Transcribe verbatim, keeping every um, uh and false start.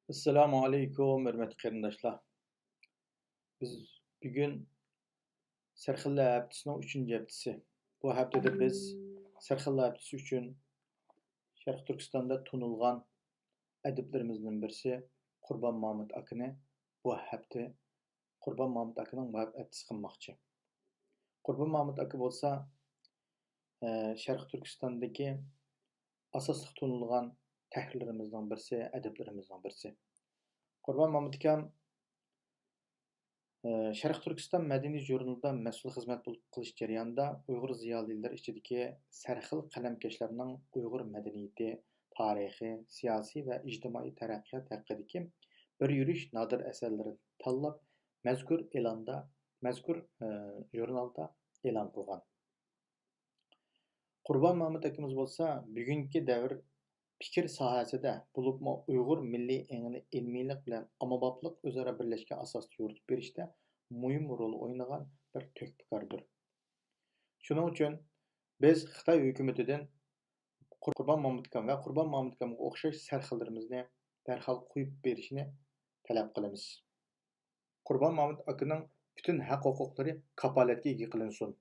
ئەسسالامۇ ئەلەيكۇم، ھۆرمەتلىك قېرىنداشلار. بىز بۈگۈن سەرخىللە ھەپتىسىنىڭ ئۈچىنچى ھەپتىسى. بۇ ھەپتىدە بىز سەرخىللە ھەپتىسى ئۈچۈن شەرقىي تۈركىستاندا تونۇلغان ئەدىبلىرىمىزنىڭ بىرسى قۇربان مامۇت ئاكىنى بۇ ھەپتە، قۇربان مامۇت ئاكىنىڭ بۇ ھەپتىسى قىلماقچى. قۇربان مامۇت ئاكا بولسا، ئە، شەرقىي تۈركىستاندىكى ئاساسلىق تونۇلغان تەھرىرلىرىمىزنىڭ بىرسى، ئەدىبلىرىمىزنىڭ بىرسى. قۇربان مامۇت ئاكام، ئى، شەرقىي تۈركىستان مەدەنىيەت ژۇرنىلىدا مەسئۇل خىزمەت بولۇپ قىلىش جەريانىدا ئۇيغۇر زىيالىيلىرى ئىچىدىكى سەرخىل قەلەمكەشلەرنىڭ ئۇيغۇر مەدەنىيىتى، تارىخى، سىياسىي ۋە ئىجتىمائىي تەرەققىيات ھەققىدىكى بىر يۈرۈش نادىر ئەسەرلىرىنى تاللاپ، مەزكۇر ئېلاندا، مەزكۇر، ئى، ژۇرنالدا ئېلان قىلغان. قۇربان مامۇت ئاكىمىز بولسا بۈگۈنكى دەۋر پىكىر ساھەسىدە، بولۇپمۇ ئۇيغۇر مىللىي ئېڭىنى ئىلمىيلىق بىلەن ئاممىبابلىق ئۆزئارا بىرلەشكەن ئاساستا يورۇتۇپ بېرىشتە مۇھىم رول ئوينىغان بىر تۆھپىكاردۇر. شۇنىڭ ئۈچۈن بىز خىتاي ھۆكۈمىتىدىن قۇربان مامۇت ئاكام ۋە قۇربان مامۇت ئاكامغا ئوخشاش سەرخىللىرىمىزنى دەرھال قويۇپ بېرىشىنى تەلەپ قىلىمىز. قۇربان مامۇت ئاكىنىڭ پۈتۈن ھەق-ھوقۇقلىرى كاپالەتكە ئىگە قىلىنسۇن.